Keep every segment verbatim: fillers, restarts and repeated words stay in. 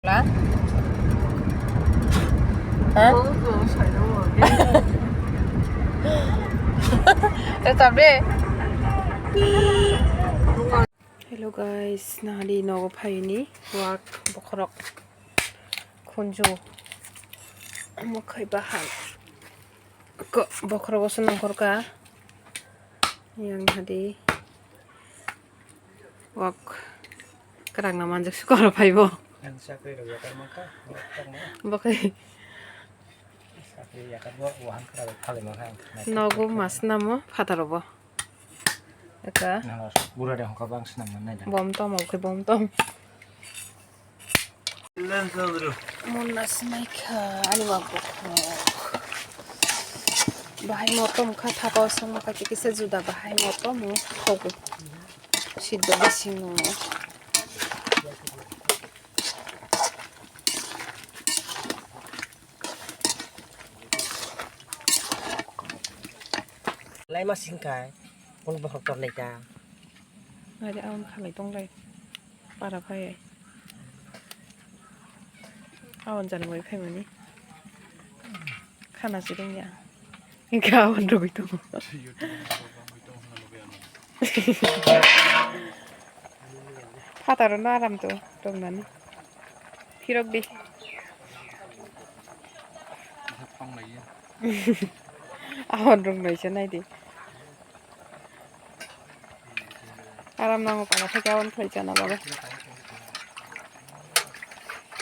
La? Ha? Tetap deh. Hello guys, nahari nogo phaini wak bokhorok khunju mokhai bahan ko bokhorok oso nongkhorka yang hadi wak kerang na manjak sukoro phaibo. Ang sakri rok yakar mangka, wak tangma. Bokhai. Sakri yakar bo, wahan kara phale mangka. Nogo mas namo phataro bo. Eka. Nana bura de hongka bang sinam nai da. Bom tom, oke bom tom. Monna sinaikha ani wak bokhorok. Bahai motom kha thaka osong maka kisa juda bahai motom o thogo. Siddo bisingo. Laima singkai, phone bokhorok torlai ta. Ari awan khalai tonglai, para phai. Awan jani bai phaimani. Khana chirung ya. Hingke awan rogoi tongo. Phataro no aram to tongnani. Phirok di. Ahon rok noise nai di. Aram nango para theke ahon khlai chana babe.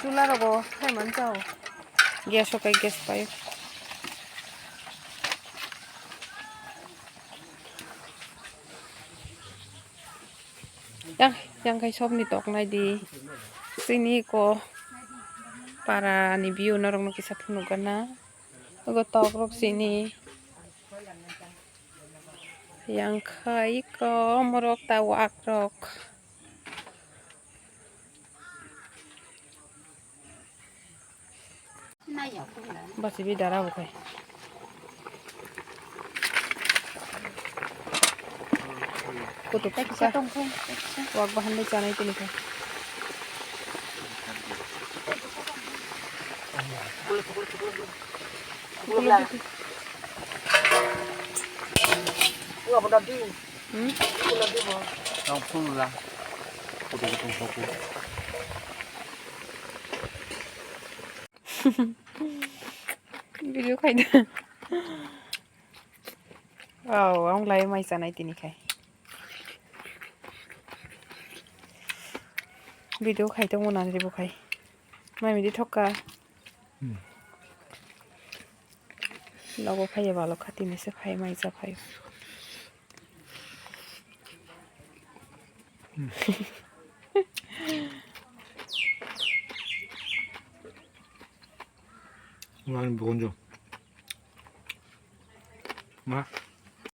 Chula rogo khai man chao. Gas o kai gas pai. Yang, yang khai sobni tok nai di. Sini ko para ni view norok no kisa phunuk gana. Ogo tok rok sini. Yang khai ko morok ta wak rok. Basi bi dara bo khai. Kutuk suka. Wak bahan de chanai tini khai. Kutuk kutuk. Hmm? Video khai da. Wow, ang lai mai chanai tini khai. Video khai tongmo nang ribo khai. Mai midi thokka. Hmm. Logo phaiya balo kha tini se phai mai cha phai. Wani bukunju. Ma.